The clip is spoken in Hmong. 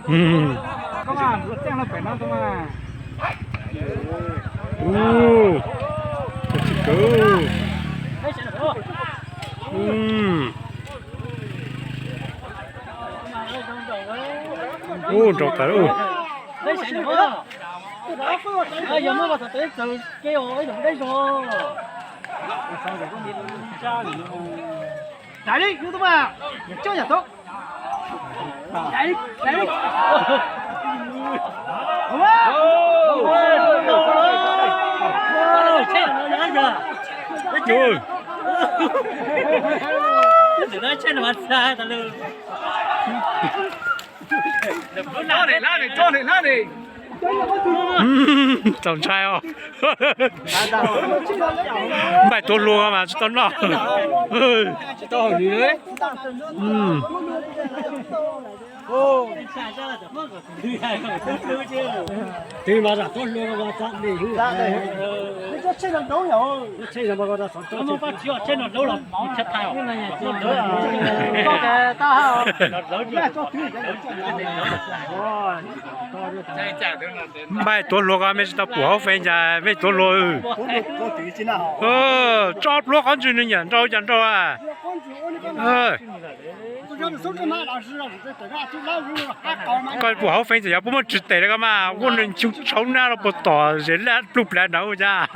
Ub, tsis kawg. Ub, nrau tawv ub. Txaus ntshai os. Npaij tuav hluas mas tsis tau noj. Npaij tuav hluas ko mej tsis tau pum hauv fee cas mej tuav hluas. Tsob pluab qhov ntswg nws nyiam nrau cas nrau a. Koj pum hauv fee txawm yog puab muab tsis tes rau koj mas ua nws nchu tshauv nab los puas tom zes laj pluj plav nrad ua cas.